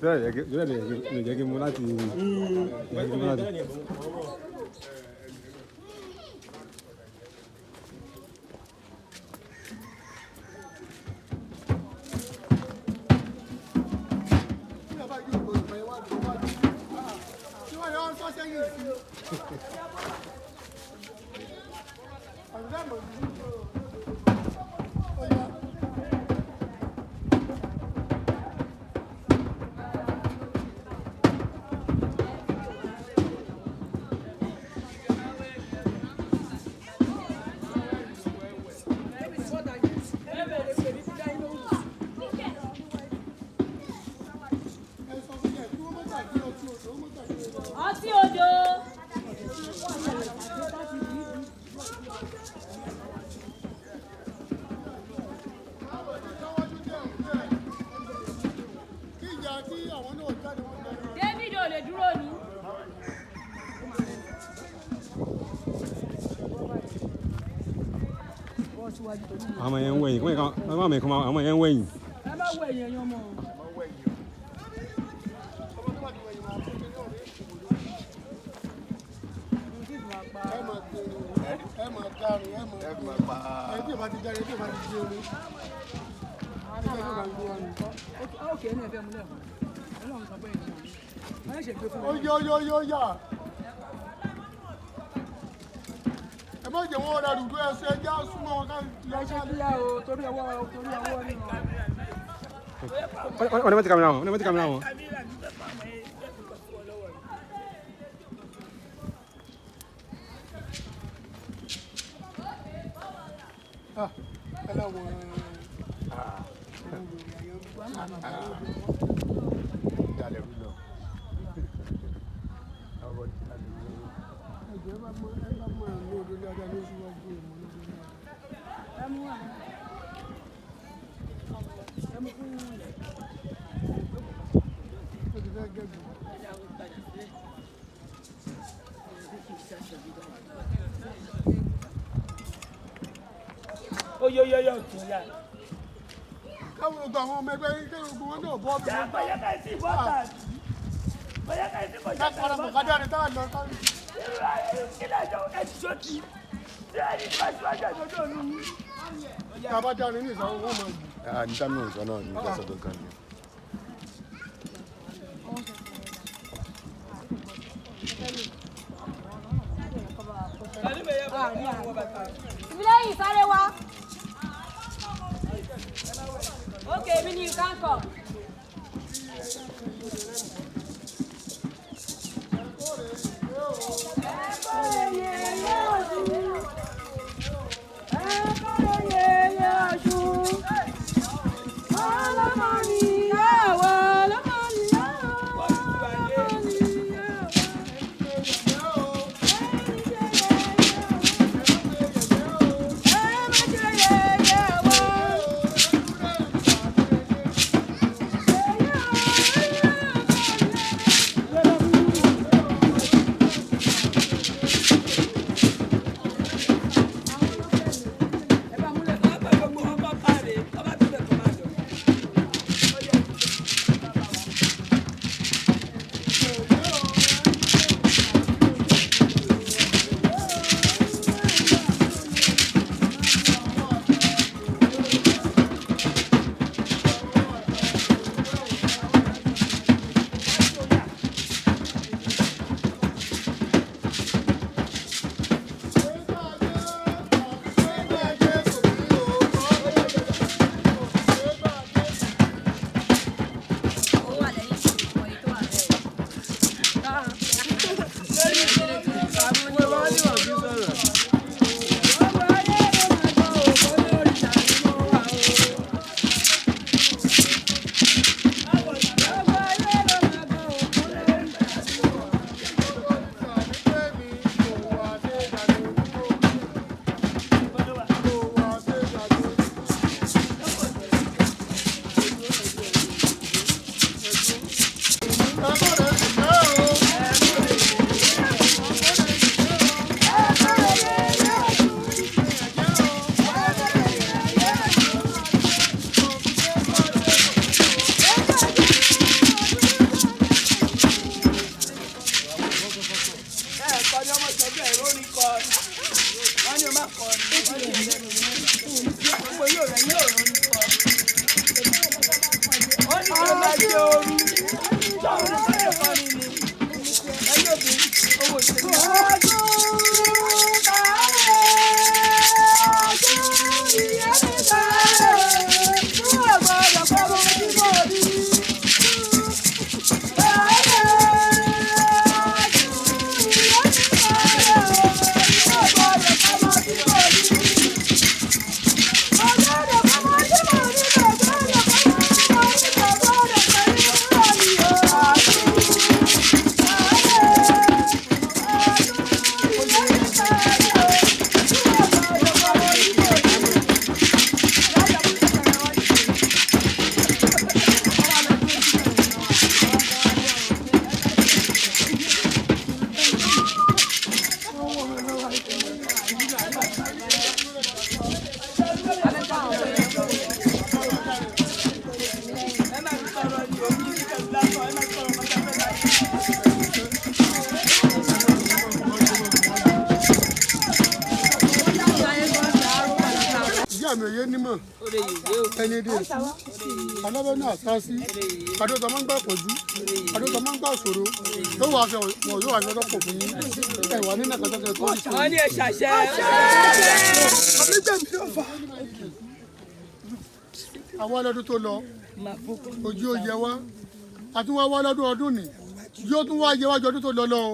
Bẹ́ẹ̀ jẹ́ kí n mú láti jẹ́ kí n mú láti. Ọtí odò. David ò lè dúró ni. Àwọn ọmọ yẹn ń wẹ̀yìn, kọ́ máa mẹ́kọ́ àwọn ọmọ yẹn ń wẹ̀yìn. Ẹ má wọ ẹ̀yìn ẹ̀yàn ọmọ o. Ẹ máa dárun, ẹ máa pa ẹ tí ò bá ti jáde, tí ò bá ti di omi ẹ tí ò bá ti di omi. Ókè ẹni ẹ̀fẹ́ mu lẹ́ẹ̀kan. Ọlọ́run sọ pé ìgbà wọ́n ṣe gbé fún Ó mi. yá, ó yá, ó yá, ó yá. Ẹ má jẹ́ wọ́n ra dùdú ẹsẹ̀ ẹjẹ́ á súnmọ́ wọn ká lọ Ẹ ṣe kíyà o, torí ọwọ́ torí ọwọ́ ni o. Wọ́n ní wọ́n ti kàmìlà wọn, wọ́n ní wọ́n ti kàmìlà wọn. Ẹ láwọn ẹjọ́ ẹ bá mọ ẹ bá mọ ẹ lóde dáadáa ní síwájú ìmọ̀ lóde dáadáa. Ẹ mú àwọn. Ẹ mú fún ilẹ̀. Ó ti fẹ́ gẹ̀gùn. Oyoyoyo tún yà. Káwọn ogun àwọn ọmọ ẹgbẹ́ yín kéwọn ogun wọn náà bọ́ bí wọ́n. Bóyá ká sí bọ́tà. Bóyá ká sí bọ́tà. Ká parapọ̀ ká dáre tá a lọ ká. Kí ni àjọ ẹ ti sọ ti? Ṣé ẹni tí wọ́n ti wájú àjọjọ́ òru yìí? Tá a bá dáre ní ìsàwọn wọn máa jù. Ah, ní táwọn ò sọ náà ní ìgbà sọ́dọ̀ kan ni. Tìmílẹ́yìn sáré wá. Okay, èmi ni you can come. Kọrin ọmọ ìjọba ẹ̀rọ orin kọ. Wọ́n ní o má kọrin. Wọ́n ní ẹlẹ́nu ní. Gbogbo yóò rẹ̀ yóò rọrin kọ. Wọ́n ní kí o máa jẹ ooru. Sọ̀rọ̀ ló fẹ́ kọrin ni. Ẹyẹ obìnrin owó ìṣèlú. Ẹ máa sọ̀rọ̀ ní omi ìjọba lásán, ẹ máa sọ̀rọ̀ kọjá fẹ́ láti. Ìyá mi ò yé nímọ̀ ẹni dé èsì alábẹ́ náà sá sí àdótọ́ máa ń gbà pọ̀jù, àdótọ́ máa ń gbà ṣòro, yóò wá aṣọ wọn, yóò wá aṣọ rọ́pò fún yín. Ẹ wà nínú àkàtàkẹ́ tó ń sọ. Wọ́n ní ẹ ṣàṣẹ. Àwọn ọlọ́dún tó lọ, ojú ó yẹ wá, àti wá wá lọ́dún ọdún ni yóò tún wá yẹ wá ju ọdún tó lọ lọ o.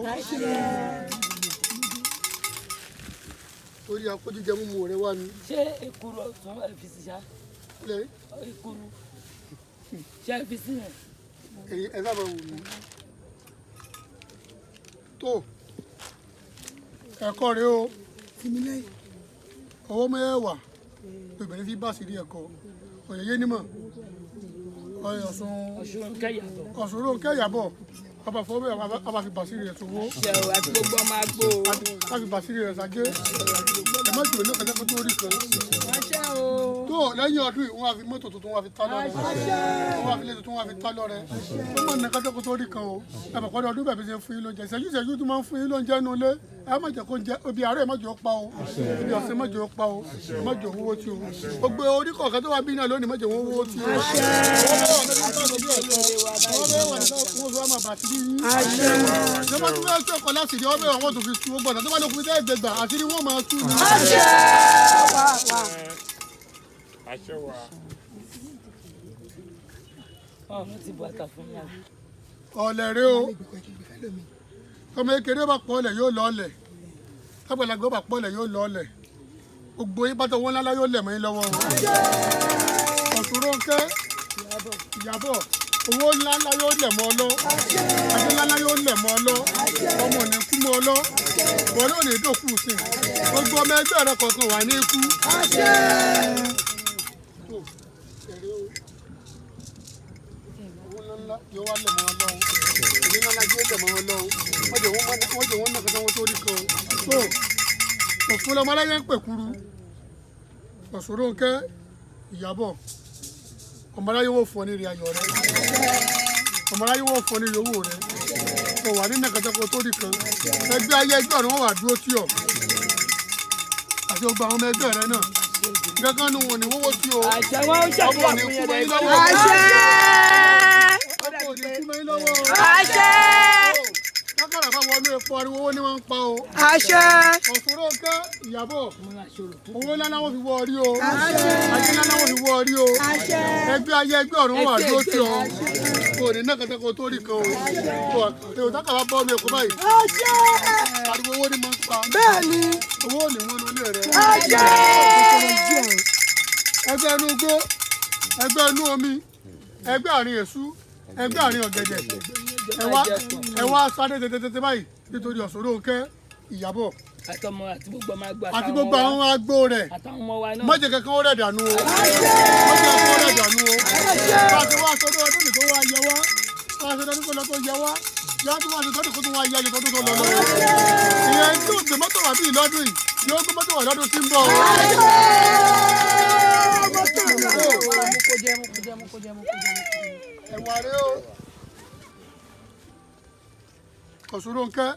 Torí akójíjẹ mímu rẹ wá ni. Ṣé ekuru ọ̀tún ẹ fi sí ṣá? Lẹ Ekuru. Ṣé ẹ fi sí yẹn? Èyí ẹ sábà wù mí. Tó ẹ̀kọ́ rẹ o, ọwọ́ mẹ́wàá obìnrin fi bá sí rí ẹ̀kọ́ ọ̀yẹ̀yẹ́ nímọ̀ ọ̀sùn. Ọ̀ṣun kẹ́yàtọ̀. Ọ̀sùn ló ń kẹ́yàbọ̀ ọba fọwọ́ ọba fi bàṣírí rẹ̀ sówó. Ṣé o àti gbogbo ọmọ agbó o. A fi bàṣírí rẹ̀ sàgé. Ẹ má jùlọ ní kẹsẹ́kọ́ tó rí kan. Àṣẹ o. Tó lẹ́yìn ọdún yìí, wọ́n á fi mọ́tò tuntun, wọ́n á fi tá lọ́rẹ. Wọ́n á fi ilé tuntun, wọ́n á fi tá lọ́rẹ. Wọ́n mọ̀ ní kẹsẹ́kọ́ tó rí kan o. Ẹ bọ̀ pọ́dọ̀ ọdún bẹ̀rẹ̀ bí ṣe fún yín lóúnjẹ. Ìṣẹ́jú ìṣẹ́jú tó máa ń fún yín lóúnjẹ nínú ilé. Ẹ má jẹ́ kó jẹ obì àárẹ̀, má jẹ́ ó pa o. Ibi ọ̀sẹ̀ má jẹ́ ó pa o. Má jẹ́ owó tí o. Gbogbo orí kọ̀ọ̀kan tó wà bí náà lónìí, má jẹ́ owó tí o. Ọwọ́ bẹ́ẹ̀ wà ní wọ́n fi wá máa bàtìrí yín. Ìjọba tí wọ́n ṣe ọkọ̀ láti rí ọbẹ̀ wọn tó fi tú gbọ́dọ̀ tó bá lókun tẹ́ gbẹgbà àṣírí wọn máa tú ni. Àṣẹ wà. Ọ̀run ti bu ata fún mi. Ọ̀lẹ̀ rẹ o, ọmọ kékeré bá pọ̀ ọ̀lẹ̀ yóò lọ ọ̀lẹ̀, àgbàlagbà bá pọ̀ ọ̀lẹ̀ yóò lọ ọ̀lẹ̀, gbogbo yín pátá wọn ńlá yóò lẹ̀ mọ́ yín lọ́wọ́ o. Ọ̀ṣunrónkẹ́ Ìyábọ̀, owó ńlá ńlá yóò lẹ̀ mọ́ ọ lọ, adé ńlá ńlá yóò lẹ̀ mọ́ ọ lọ, ọmọ ò ní kú mọ́ ọ lọ, bọ́ọ̀lù ò ní dòkú sí i, gbogbo ọmọ ẹgbẹ́ rẹ kọ̀ọ̀kan wà ní ikú. Tó, èrè o, owó ńlá ńlá yóò wá lẹ̀ mọ́ ọ lọ o, èrè ńlá ńlá yóò lẹ̀ mọ́ ọ lọ o, wọ́n jẹ́ wọ́n náà kọ́tà wọ́n tó rí kan o. Tó òfin lọmọ aláyẹ ń pèkúrú. Ọ̀ṣunrónkẹ́ Ìyábọ̀, ọmọ aráyé wò fún ọ ní ire ayọ̀ rẹ, ọmọ aráyé wò fún ọ ní ire owó rẹ, kò wà ní nàkàtàkọ tó rí kan. Ẹgbẹ́ ayé, ẹgbẹ́ ọ̀run, wọn wà dúró tí ọ àti gbogbo àwọn ọmọ ẹgbẹ́ rẹ náà gángan nu wọn ní wọ́wọ́ tí o. Àṣẹ wọn ó Ọmọ ṣàdúrà ò ní fún kú yẹn mọ́ yín lẹ́yìn. lọ́wọ́. Àṣẹ. Ọmọ ò ní kú mọ́ yín lọ́wọ́ o. Àṣẹ. Kákàrà bá wọnú epo, ariwo owó ni wọ́n ń pa o. Àṣẹ. Ọ̀ṣunrónkẹ́ Ìyábọ̀, owó ńlá náà wọ́n fi wọ orí o, ajé ńlá náà wọ́n fi wọ orí o. Ẹgbẹ́ ayé, ẹgbẹ́ ọ̀run wà dúró tí o, kò ní náà kẹtẹ́kọ̀ tó rí kan o. Kò àtẹ̀wò tákàrà bọ́ ọmọ èkó báyìí, ariwo owó ni wọ́n ń pa. Bẹ́ẹ̀ni. Owó ò ní wọ́n lólè rẹ. Ẹgbẹ́ inú igbó, ẹgbẹ́ inú omi, ẹgbẹ́ àárín èṣú, ẹgbẹ́ àárín ọ̀gẹ̀dẹ̀, ẹ wá, ẹ wá sáré tètè báyìí nítorí Ọ̀ṣunrónkẹ́ Ìyábọ̀ Àtọmọ àti gbogbo ọmọ agbó àti gbogbo àwọn agbó rẹ̀. àtàwọn ọmọ wa náà. Mọ̀jẹ̀ kankan ó rẹ̀ dànù o, mọ̀jẹ̀ kankan ó rẹ̀ dànù o. Bá a ti wá aṣọ ọdún tó wá yẹ wá, bá a ṣe ọdún tó lọ tó yẹ wá, yá tó wá aṣọ ọdún tó wá yẹ aṣọ ọdún tó lọ lọ. Ìyẹn tí ò gbé mọ́tò wá bí lọ́dún yìí yóò gbé mọ́tò wá lọ́dún tí ń bọ̀ o. Ẹ̀wà rẹ o, Ọ̀ṣunrónkẹ́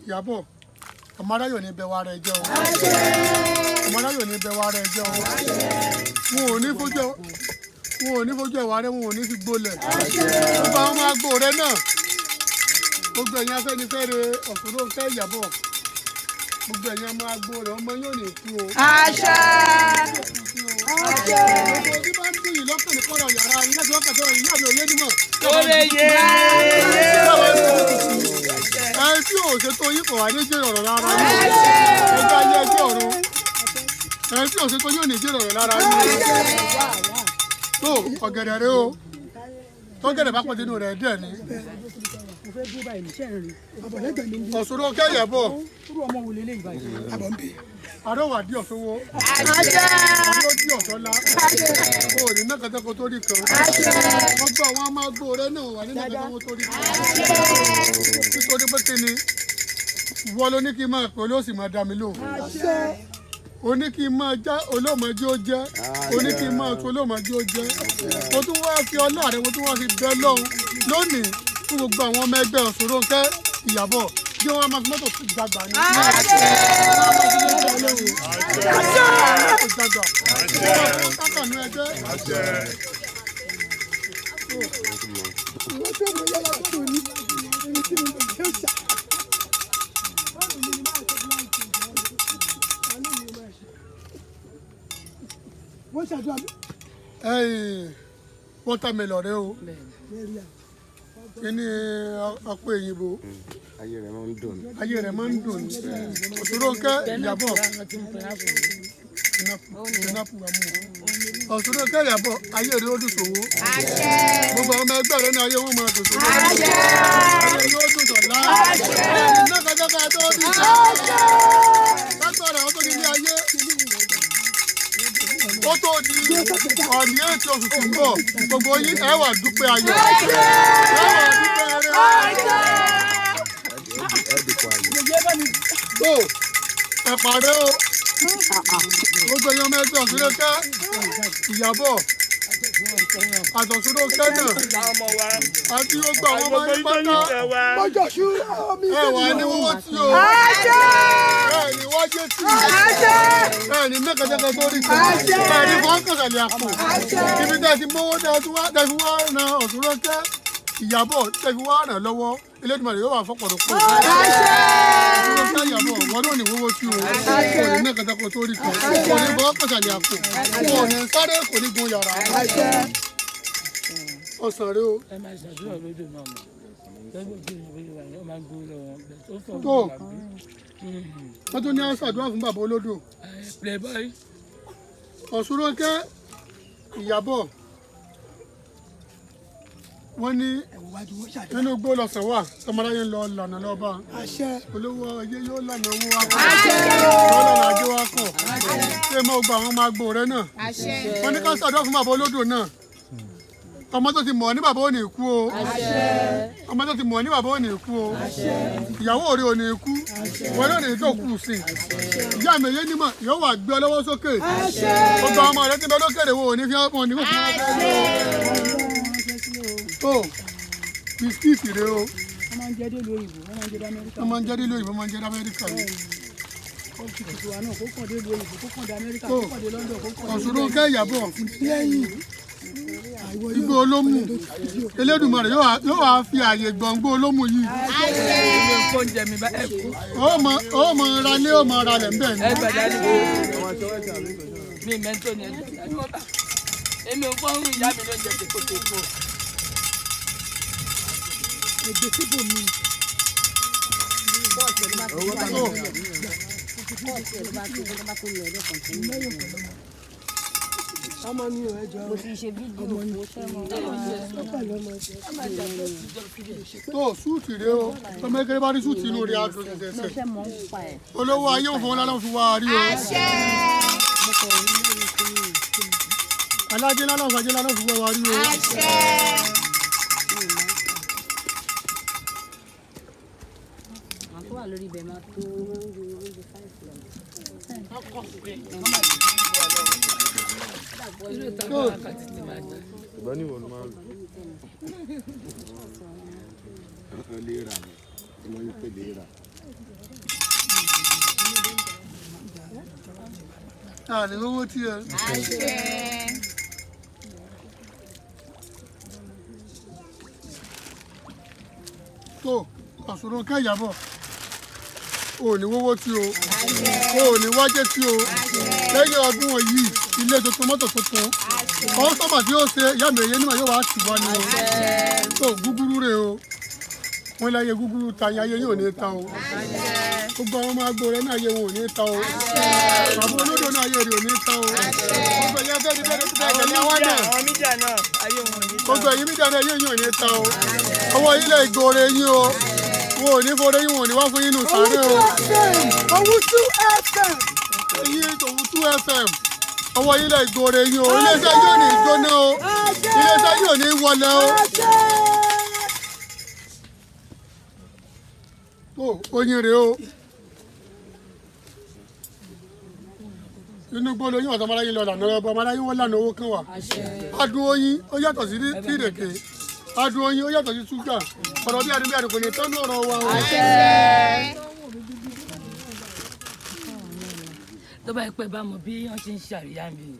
Ìyábọ̀. Ọmọ aráyò ní bẹ wá rẹ jẹ́ o. Ọmọ aráyò ní bẹ wá rẹ jẹ́ o. Wọn ò ní fojú ẹ, wọn ò ní fojú ẹwà rẹ, wọn ò ní fi gbolẹ̀. Gbogbo àwọn ọmọ agbo rẹ náà, gbogbo ẹ̀yin Afẹ́nifẹ́re Ọ̀ṣunrónkẹ́ Ìyábọ̀, gbogbo ẹ̀yin ọmọ agbo rẹ, ọmọ yóò ní kú o. Àṣẹ. Gbogbo tí bá ń dùn yìí lọ́kàn ní kọ́rọ̀ yàrá yín láti wákàtí ọ̀rọ̀ yìí àmì òye nímọ̀. Ó lè yé. Ẹ tí ò ṣètò yín kò wá ní jèrè ọ̀rọ̀ lára yín. Ẹjọ́ ayé ẹjọ́ ọ̀run. Ẹ tí ò ṣètò yín ò ní jèrè ọ̀rọ̀ lára yín. Tó ọ̀gẹ̀dẹ̀ rẹ o. Tọ́gẹ̀dẹ̀ bá pọ̀ sínú rẹ̀ díẹ̀ ni. Mo fẹ́ dúró báyìí níṣẹ́ rìn. Ọ̀ṣunrónkẹ́ Ìyábọ̀. Irú ọmọ wo leléyìí báyìí? Àrọ́wà dí ọ̀ṣọ́wọ́. Àrọ́ dí ọ̀ṣọ́lá. O ò ní ná kẹtẹ́kọ tó rí kan. Gbogbo àwọn ọmọ agbó rẹ náà wà ní kẹtẹ́kọ tó rí kan. Nítorí pé kí ni ìwọ ló ní kí n máa pè olóòsì máa dá mi lóhùn. O ní kí n máa já olóòmọdé ó jẹ́. O ní kí n máa tu olóòmọdé ó jẹ́. Mo tún wá fi ọlá rẹ, mo tún wá fi bẹ lọ́hùn lónìí fún gbogbo àwọn ọmọ ẹgbẹ́ Ọ̀ṣunrónkẹ́ Ìyábọ̀ bí wọ́n máa fi mọ́tò dàgbà ní. Dàgbà. Kákànú ẹgbẹ́. Wọ́n ṣàdúrà mi. Ẹ̀yìn wọ́tàmẹlọ̀ rẹ o. Kí ni ọ̀pọ̀ èyìnbó? Ayé rẹ̀ máa ń dùn. Ayé rẹ̀ máa ń dùn ní. Ọ̀ṣunrónkẹ́ Ìyábọ̀. Ọ̀ṣunrónkẹ́ Ìyábọ̀ ayé rẹ̀ ó dùn sòwò. Gbogbo àwọn ọmọ ẹgbẹ́ rẹ̀ ní ayé wọn máa dùn sòwò. Ayé yóò dùn sọ̀lá. Ẹ̀yìn náà kọjá tó dùn sọ̀lá. Lágbára àwọn tó ní ilé ayé. Ó tó di ọ̀nì ètò oṣù tí ń bọ̀. Gbogbo yín ẹ wà dúpẹ́ ayọ̀. Ẹ wà dúpẹ́ rẹ̀. Ẹ dìpọ̀ ayé. Tó ẹ pàdé o. Gbogbo ẹ̀yin ọmọ ẹgbẹ́ Ọ̀ṣunrónkẹ́ Ìyábọ̀ àtọ̀ṣunrónkẹ́ náà àti gbogbo àwọn ọmọ yín pátá Ọjọ́ ṣú omi. ẹ wà ní wọ́wọ́ tí o. Ẹ ní wájú tí o. Ẹ ní mẹ́kẹ̀jẹ́kẹ́ tó rí kan. Ẹ ní fọ́nkẹ̀sẹ̀lẹ̀ àpò. Ibi tẹ́ ẹ ti mówó tẹ́ ẹ ti wá tẹ́ ẹ fi wá ran Ọ̀ṣunrónkẹ́ Ìyábọ̀ tẹ́ ẹ fi wá ràn lọ́wọ́ Elédùmarè yóò wà fọ́pọ̀lọpọ̀. Ọ̀ṣunrónkẹ́ Ìyábọ̀ wọ́n náà ní wọ́wọ́ tí o. Kò ní mẹ́kẹ̀jẹ́kẹ́ tó rí kan. Kò ní fọ́nkẹ̀sẹ̀lẹ̀ àpò. Kò ní sáré kò ní gun yàrá. Ọ̀sán rẹ o. Ẹ máa ṣàdúrà lójú náà mọ̀. Lọ́jọ́ tí mo fi wà ní ọmọ agbó lọ́wọ́ bẹ̀ tó fọ̀ Tó. Wọ́n tún ní àṣàdúrà fún bàbá olódò. Playboy. Ọ̀ṣunrónkẹ́ Ìyábọ̀ wọ́n ní nínú igbó lọ́sàn wà tọmọláyé ń lọ lànà lọ́ba olówó ayé yóò lànà owó wa kọ̀ yóò lànà ajé wa kọ̀ ṣé mo gba àwọn ọmọ agbo rẹ náà wọ́n ní ká ṣàdúrà fún bàbá olódò náà ọmọ tó ti mọ̀ ní bàbá ò ní kú o ọmọ tó ti mọ̀ ní bàbá ò ní kú o ìyàwó rẹ ò ní kú wọn náà ní tó kù sí ìyá mi yé nímọ̀ yóò wà gbé ọ lọ́wọ́ sókè gbogbo àwọn ọmọ rẹ ti bẹ lókèrè wo ò ní fi ọ́ ní kò fún ọ tó bisikíìtì rẹ o Wọ́n máa ń jẹ́ dé ìlú òyìnbó, wọ́n máa ń jẹ́ dé Amẹ́ríkà. wọ́n máa ń jẹ́ dé òyìnbó máa ń jẹ́ dé Amẹ́ríkà ni Ó ti tutù wa náà kó kàn dé ìlú òyìnbó, kó kàn dé Amẹ́ríkà, Tó. kó kàn dé London, kó kàn dé. Ọ̀ṣunrónkẹ́ Ìyábọ̀ igbó olómù Elédùmarè yóò wá fi àyè gbọ̀ngbó olómù yìí Èmi ò kó oúnjẹ mi bá ẹ kú. ó mọ ra lé ó mọ ra lẹ̀ ń bẹ̀ ni. Ẹ gbàdá ni. Mi mẹ́tò ni ẹ gbàdá ni. Èmi ò fọ́n ìyá mi lóúnjẹ tèkótèkó. Mo ti ṣe fídíò mo ṣe mọ. Tó súùtì rẹ o ọmọ kékeré bá rí súùtì inú rẹ á dùn ṣẹṣẹ Ṣé mo ń pa ẹ̀? olówó ayé òfin wọn lálọ́ fi wá rí o alájẹ lálọ́ fàjẹ́ lálọ́ fi wá rí o. Àwọn tó wà lórí ibẹ̀ máa tó oúnjẹ five lọ. Ìgbọ́n ní ìwọ ló máa ń lò. Lè rà ni. Ọmọ yín pè lè rà. Àní owó tí ẹ. Tó ọ̀ṣunrun kẹ́yàbọ̀ o ní wọ́wọ́ tí o o ní wájé tí o lẹ́yìn ọdún yìí ilé tuntun mọ́tò tuntun kọ́sọ́mà tí ó ṣe ìyá mi èyí nímọ̀ yóò wá tì wá ni o tó gúgúrú rè o wọ́n láyé gúgúrú ta ayé yóò ní ta o gbogbo àwọn ọmọ agbo rẹ náà ayé wọn ò ní ta o bàbá olódò náà ayé rẹ ò ní ta o gbogbo ẹ̀yẹ fẹ́ẹ́ fẹ́ẹ́ fẹ́ẹ́ tẹ̀lé wá náà Àwọn mídíà náà ayé wọn ò ní ta. gbogbo ẹ̀yin mídíà náà ayé yóò ní ta o ọwọ́ yín lè gbòòrè yín o wọn ò ní fọdọ yín wọn ò ní wá fún yín nù sáré o. Owutu FM. Eyín Owutu FM ọwọ́ yín lè gbòòrè yín o iléeṣẹ́ yóò ní jóná o iléeṣẹ́ yóò ní wọlé o. Tó oyin rèé o inú gbọ́dọ̀ yín ọ̀tọ̀ ọmọláyé lọ lànà ọba ọmọláyé wọn lànà owó kan wà adùn oyin ó yàtọ̀ sí tìrèké adùn oyin ó yàtọ̀ sí ṣúgà ọ̀rọ̀ bí adùn bí adùn kò ní tán ní ọ̀rọ̀ wa o. Tó bá yẹ pé bá mọ bí wọ́n ṣe ń ṣàríyá mi o,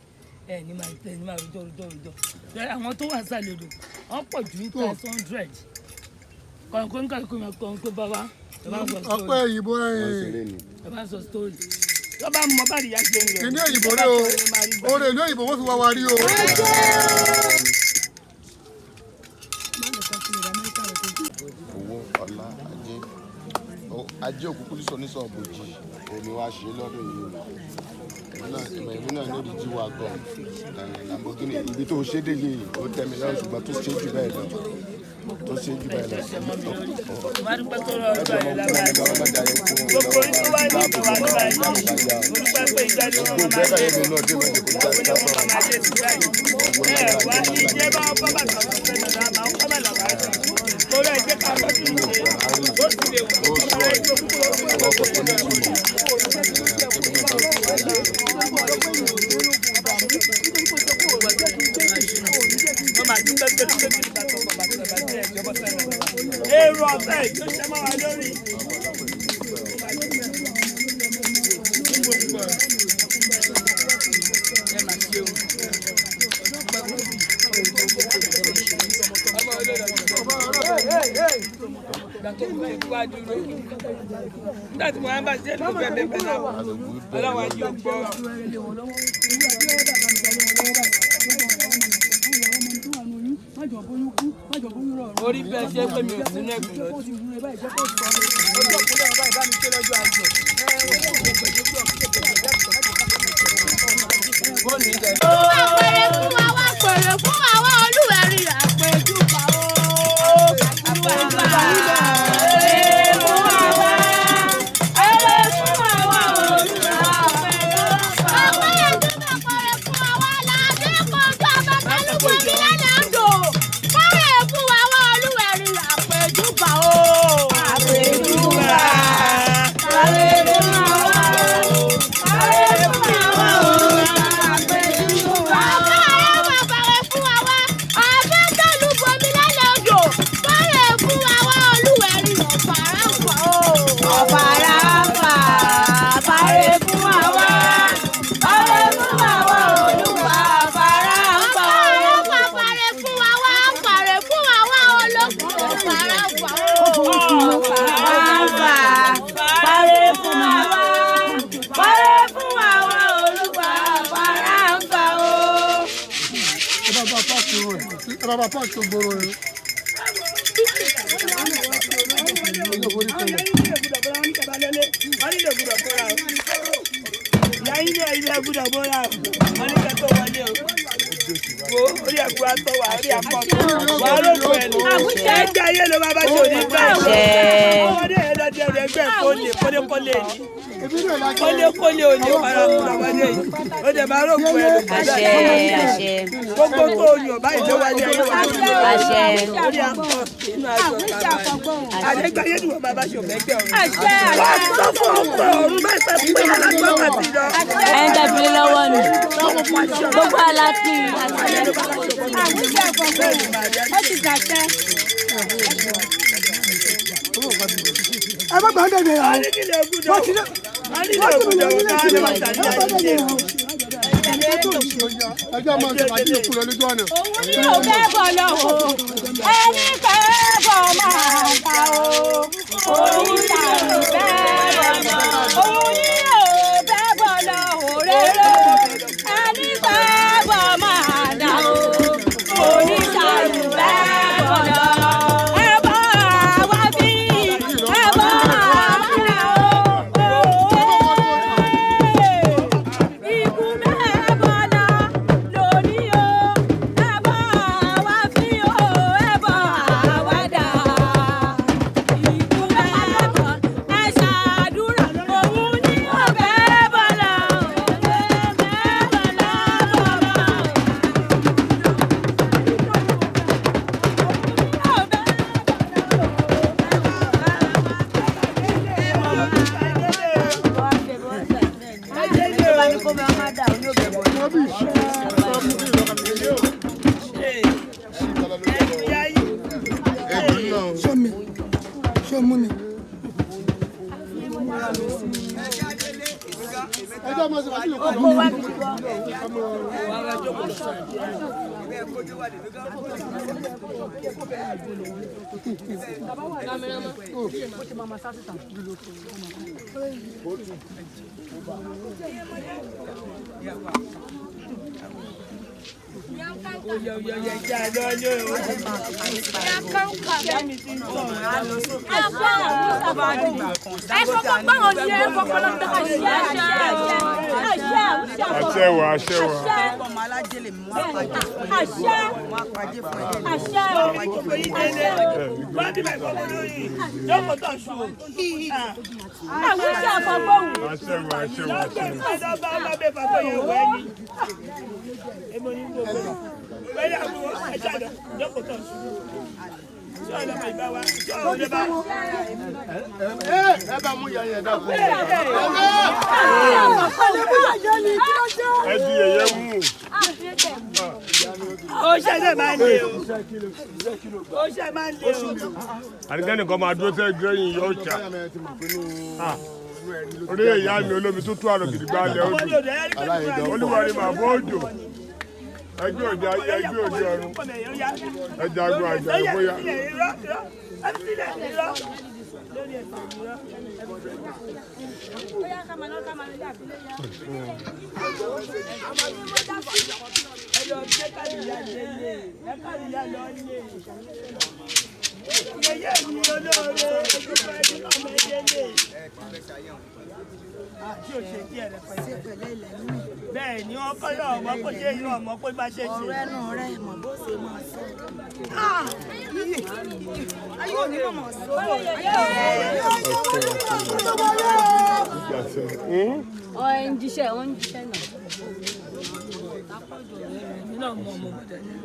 ẹ ní máa tẹ ní máa rojọ́ rojọ́ rojọ́. Lọ́yẹ̀ àwọn tó wà sálẹ̀ odò, wọ́n pọ̀ ju ní 100. Kọ̀ǹkó ń kàkó máa kọ̀ǹkó bá wa. Ẹ bá ń sọ Ọpẹ́ story. òyìnbó Wọ́n ṣeré ni. Ẹ bá ń sọ story. Tó bá mọ bá ìyá ṣe ń lọ. Kìnìún òyìnbó rẹ o oore ìlú òyìnbó wọ́n fi wá wa rí o. Owó ọlá ajé ajé òkúkú sísọ ní sọ̀bùjì òní wàá ṣe lọ́dún yìí o. Èmi náà lórí jí wa gan Lamborghini ibi tó ṣe dé yìí ó tẹ́ mi lọ́rùn ṣùgbọ́n tó ṣe jù bẹ́ẹ̀ lọ tó ṣe jù bẹ́ẹ̀ lọ. Wọ́n á dúpẹ́ tó rọ ọjọ́ yìí lábàá. Gbogbo orí tó wá ní ìgbà wà níbà yìí. Mo dúpẹ́ pé ìjọ ni wọ́n máa dé. Ìyàwó ni wọ́n máa dé sí báyìí. Ẹ wá ní jẹ́ bá bá bàtà fún fẹ́ lọ́dọ̀ àmà ó kọ́ bàlà wá sí. Torí ẹ jẹ́ ká tọ́jú ìṣe. Ó sì lè wù ú. Ọmọ rẹ̀ tó kúrò Ọkọ̀ tó ní ìtumọ̀. Wọ́n máa dúpẹ́ pé dúpẹ́ pé nígbà tó bàbá tó bàbá tí ẹ̀ jọbọ́ sẹ́yìn lọ. Èrò ọ̀fẹ́ yóò ṣe mọ́ wa lórí. Nígbà tí mo máa ń bá ṣe é ló fẹ́ bẹ́ẹ̀ bẹ́ẹ̀ náà, ọlọ́wà yóò gbọ́. Orí bẹ́ẹ̀ ṣe pé mi ò sínú ẹ̀kún lọ́dún. Ọjọ́ ìkúnlẹ̀ ọba ìbá mi ṣe lọ́jọ́ àjọ. Fóònù ìjà Àpèrè fún wa wá pèrè fún wa wá olúwẹ̀rí àpèjúbà o. Àpèjúbà. Èrè fún wa wá. Èrè fún wa wá olúwa àpèjúbà. Àpèjúbà pèrè fún wa wá ládé kojú abákálùkù mi lálẹ́ àdó. Pèrè fún wa wá olúwẹ̀rí àpèjúbà o. Àpèjúbà. Pèrè fún wa wá. Pèrè fún wa wá olúwa àpèjúbà. Bàbá rẹ̀ wà bàrẹ̀ fún wa wá. Àbátọ́lù bomi lálẹ́ odò. Bàrẹ̀ fún wa wá olúwẹ̀rí ọ̀fàrà fà o. Ọ̀fàrà fà. Bàrẹ̀ fún wa wá. Bàrẹ̀ fún wa wá olúwa ọ̀fàrà fà o. Ọ̀fàrà fà bàrẹ̀ fún wa wá. Bàrẹ̀ fún wa wá olókùn ọ̀fàrà fà o. Ọ̀fàrà fà. Bàrẹ̀ fún wa wá. Bàrẹ̀ fún wa wá olúwa ọ̀fàrà fà o. Ẹ bá bá páàkì rẹ̀ ẹ bá bá páàkì gbòòrò rẹ̀. Ọjọ́ forí kalẹ̀. Ẹgbẹ́ ayé ló máa bá ṣe òní gbà. Ọmọdé yẹn lọ jẹun ẹgbẹ́ kólé kólékólé ni. Èmi náà la jẹ́. Kólékólé òní parakúra wọlé yìí. Ó dẹ̀ máa rògbò ẹ̀ lò pẹ̀lú àṣẹ. Gbogbo tó o yàn báyìí ló wáyé ayé wa. Orí akọ inú aṣọ bàbá. Àdégbáyé ni wọ́n bàbá ṣe òmẹ́gbẹ́ ọ̀run. Wọ́n sọ fún ọ̀pọ̀ ọ̀run báyìí pé pé alágbọ́n àti lọ. Ẹni tẹ́ fi lé lọ́wọ́ nù. Gbogbo alápín Ẹ má gbàgbé rẹ̀ o. Wọ́n ti lé ògùdọ̀. Wọ́n ti lé ògùdọ̀. Ẹjọ́ máa ń sọ̀rọ̀ àti ìkú lọ lójú ọ̀nà. Òun ní ò fẹ́ bọ̀ lọ o, ẹni fẹ́ bọ̀ máa ta o. Oríta ò fẹ́ bọ̀ lọ, òun ní ò fẹ́ bọ̀ lọ o rere. Ẹni fẹ́ bọ̀ máa dà o, oríta ò fẹ́ bọ̀ lọ. Ẹ bọ́ àwa bí, ẹ bọ́ àwa dà o. Ikú mẹ́bọ̀lá lóní o, ẹbọ àwa fi o, ẹbọ àwa dà. Ikú mẹ́bọ̀ ẹ ṣàdúrà, òun ní ọ̀bẹ bọ̀lá, ọ̀bẹ bọ̀lá bọ̀lá. Sọ́mi, sọ́mu ni. Ẹjọ́ máa ń sọ̀rọ̀ àti ìkú lọ. Àṣẹ wà, àṣẹ wà. Àṣẹ wà, àṣẹ wà, àṣẹ wà. Ẹ bá mú yẹn yẹn dákun. Ẹ di yẹ̀yẹ́ mú. Ó ṣẹ̀ṣẹ̀ máa ń lé o. Ó ṣẹ̀ máa ń lé o. Àdìgẹ́nì kan máa dúró sẹ́yìn gbẹ́yìn yóò ṣá. Orí ìyá mi olómi tó tú àrò gidigba lẹ̀ odò. Olúwa ni màá bọ́ òjò. Ẹgbẹ́ òde ayé, ẹgbẹ́ òde ọ̀run. Ẹja agun àjà ìbóyá. Bẹ́ẹ̀ ni wọ́n kọ́ lọ́wọ́ ọmọ kó ṣe irú ọmọ kó bá ṣe ṣe. Ọ̀rẹ́ nu rẹ̀ mọ̀ bó ṣe máa sọ. Ayé òní mọ̀ sọ. Ọ̀ ń jíṣẹ́, ọ̀ ń jíṣẹ́ náà. Èmi náà mọ ọmọ mọ dáadáa.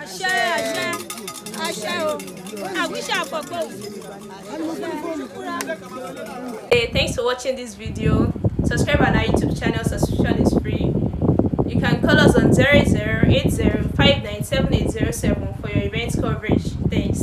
Àṣẹ àṣẹ àṣẹ o, àwíṣẹ àfọ̀gbọ́ o. Hey, thanks for watching this video. Subscribe on our YouTube channel, subscription is free. You can call us on 0080 for your event coverage. Thanks.